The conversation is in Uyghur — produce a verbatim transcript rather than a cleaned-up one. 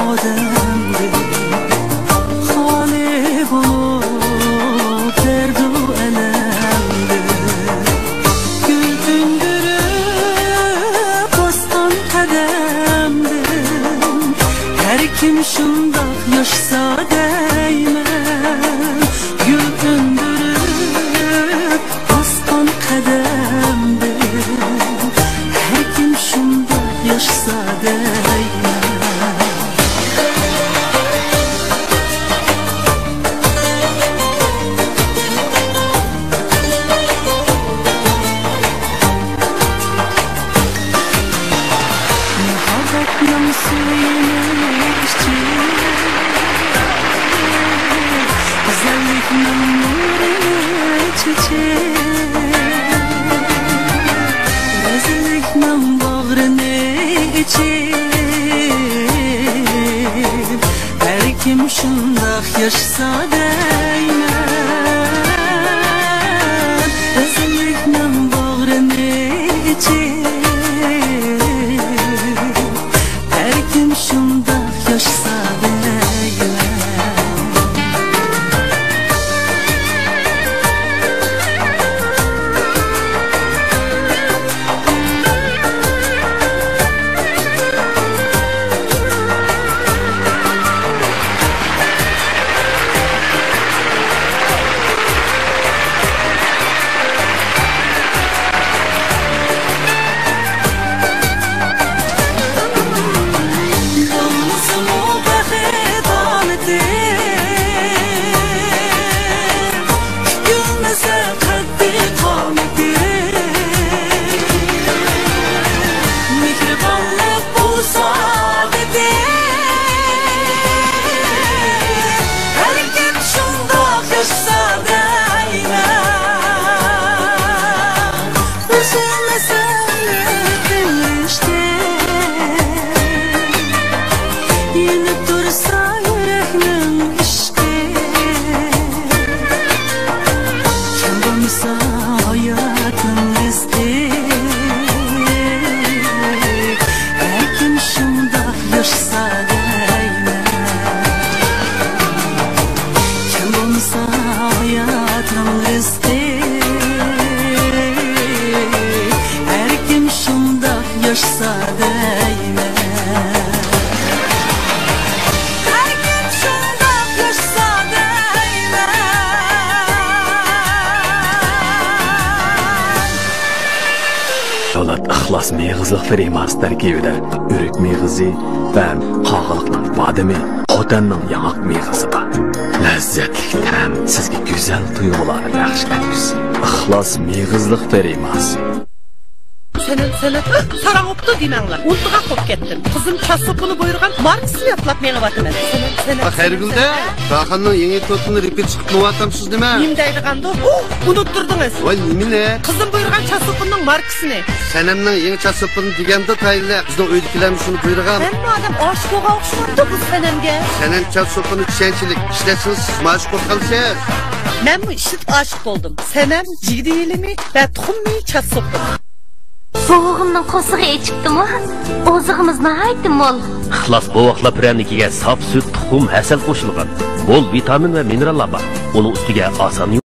ئادەمدىن خالىي بولۇپ دەردۇ ئەلەمدىن، گۈل ئۈندۈرۈپ باسقان قەدەمدىن، ھەر كىم شۇنداق ياشىسا دەيمەن. گۈل ئۈندۈرۈپ باسقان قەدەمدىن، ھەر كىم شۇنداق ياشىسا دەيمەن. مۇھەببەتنىڭ سۈيىنى ئىچىپ، گۈزەللىكنىڭ نۇرىنى چېچىپ، رەزىللىكنىڭ باغرىنى ئېچىپ، ھەر كىم شۇنداق ياشىسا دەيمەن. رەزىللىكنىڭ باغرىنى ئېچىپ، ھەر كىم شۇنداق ياشىسا دەيمەن. مېھرىبانلىق بولسا دېدى، ھەر كىم شۇنداق ياشىسا دەيمەن. ئۆزۈمنى سەنگە قىلىشتىن، يېنىپ تۇرسا يۈرەكنىڭ ئىشقى، كەم بولمىسا ھاياتنىڭ رىزقى، ھەر كىم شۇنداق ياشىسا دەيمەن. كەم بولمىسا ھاياتنىڭ رىزقى، ھەر كىم شۇنداق ياشىسا دەيمەن. ھەر كىم شۇنداق ياشىسا دەيمەن. پولات ئىخلاس مېغىزلىق فىرماسى تەركىبىدە ئۆرۈك مېغىزى ۋە قاغىلىقنىڭ بادىمى، خوتەننىڭ ياڭاق مېغىزى بار. لەززەتلىك تەم سىزگە گۈزەل تۇيغۇلارنى بەخش ئەتكۈسى. ئىخلاس مېغىزلىق فىرماسى. سەنەم، سەنەم، ساراڭ بوپتۇ دېمەڭلار. ئۇنتۇغاق بوپ كەتتىم. قىزىم چاس سوپىنى بۇيرۇغان ماركىسىنى يادلاپ مېڭىۋاتىمەن. سەنەم، سەنەم، خەيرىگۈلدە، سەنەم. داخاننىڭ يېڭى توتىنى رېپىت چىقىپ ماڭىۋاتامسىز نېمە؟ نېمە دەيدىغاندۇ؟ ئۇ، ئۇنتۇپ تۇردىڭىز. ۋاي، نېمىنى؟ قىزىم بۇيرۇغان چاس سوپىنىڭ ماركىسىنى. سەنەمنىڭ يېڭى چاس سوپىنى دېگەندە تايىنلى، بىزنىڭ ئۆيدىكىلەرمۇ شۇنى بۇيرۇغان. ھەممە ئادەم ئاشىق بولغان ئوخشىمامدۇ بۇ سەنەمگە؟ سەنەم چاس سوپىنى چۈشەنچىلىك ئىشلەتسىڭىز، سىزمۇ ئاشىق بولۇپ قالىسىز. مەنمۇ ئىشلىتىپ ئاشىق بولدۇم. سەنەم جىگدە يېلىمى ۋە تۇخۇم مېيى چاس سوپىنى. سوغۇقۇمنىڭ قورسىقى ئېچىپتىمۇ؟ ئوزۇقىمىز ناھايىتى مول. ئىخلاس بوۋاقلار پىرەنىكىگە ساپ سۈت، تۇخۇم، ھەسەل قوشۇلغان. مول ۋىتامىن ۋە مىنېراللار بار. ئۇنىڭ ئۈستىگە ئاسان